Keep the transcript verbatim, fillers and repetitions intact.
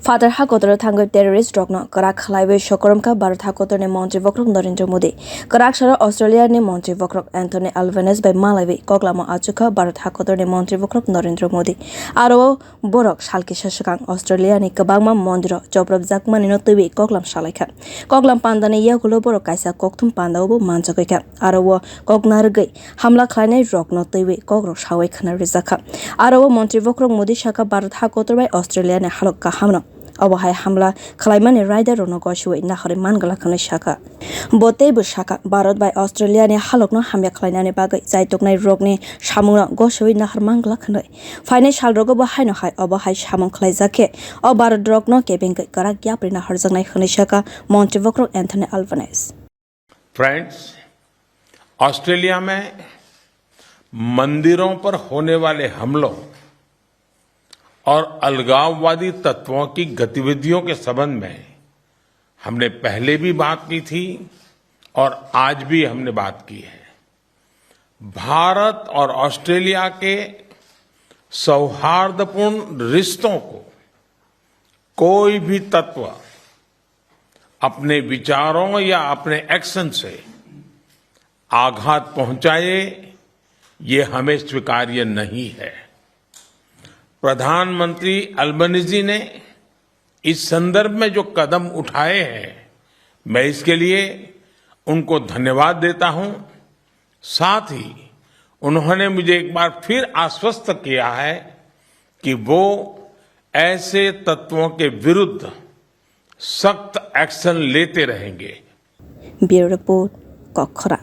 Phatar ha kotoro thangwi terrorist rokno kwrak khlaiwi sokoromkha Bharat ha kotorni montri bokhorok Narendra Modi. Kwrak sara Australia ni montri bokhorok Anthony Albanese bai malaiwi koklamo achukha Bharat ha kotorni montri bokhorok Narendra Modi. Aro o borok sal kisa swkang Australia ni kwbangma mondirok chopropjakmani no twiwi koklam salaikha. Koklam pandani yagulo borok kaisa kokthum pandao bo manjagwi kha. Aro o kok narwgwi hamla khlainai rokno twiwi kokrok sawi khna rijakha. Aro o montri bokhorok Modi sakha Bharat ha kotor bai Australia ni halok kaham no. Obo hai hamla khlaimani raida rokno gosiwi naharwi manglak hwnwi sakha. Bo teibo sakha, Bharat bai Australia ni halokno hamya khlainani bagwi chaitoknai rokni samungno gosiwi nahar manglak hwnwi. Phainai salrogo bo haino hai obo hai samung khlaijak khe o Bharat rokno kebengwi kwrak yapri naharjaknai hwnwi sakha montri bokhorok Anthony Albanese. Friends, Australia में मंदिरों पर होने वाले हमलों और अलगाववादी तत्वों की गतिविधियों के संबंध में हमने पहले भी बात की थी और आज भी हमने बात की है। भारत और ऑस्ट्रेलिया के सौहार्दपूर्ण रिश्तों को कोई भी तत्व अपने विचारों या अपने एक्शन से आघात पहुंचाए, ये हमें स्वीकार्य नहीं है। प्रधानमंत्री अल्बनीजी ने इस संदर्भ में जो कदम उठाए हैं, मैं इसके लिए उनको धन्यवाद देता हूं। साथ ही उन्होंने मुझे एक बार फिर आश्वस्त किया है कि वो ऐसे तत्वों के विरुद्ध सख्त एक्शन लेते रहेंगे। Bureau Report, Kokkhora.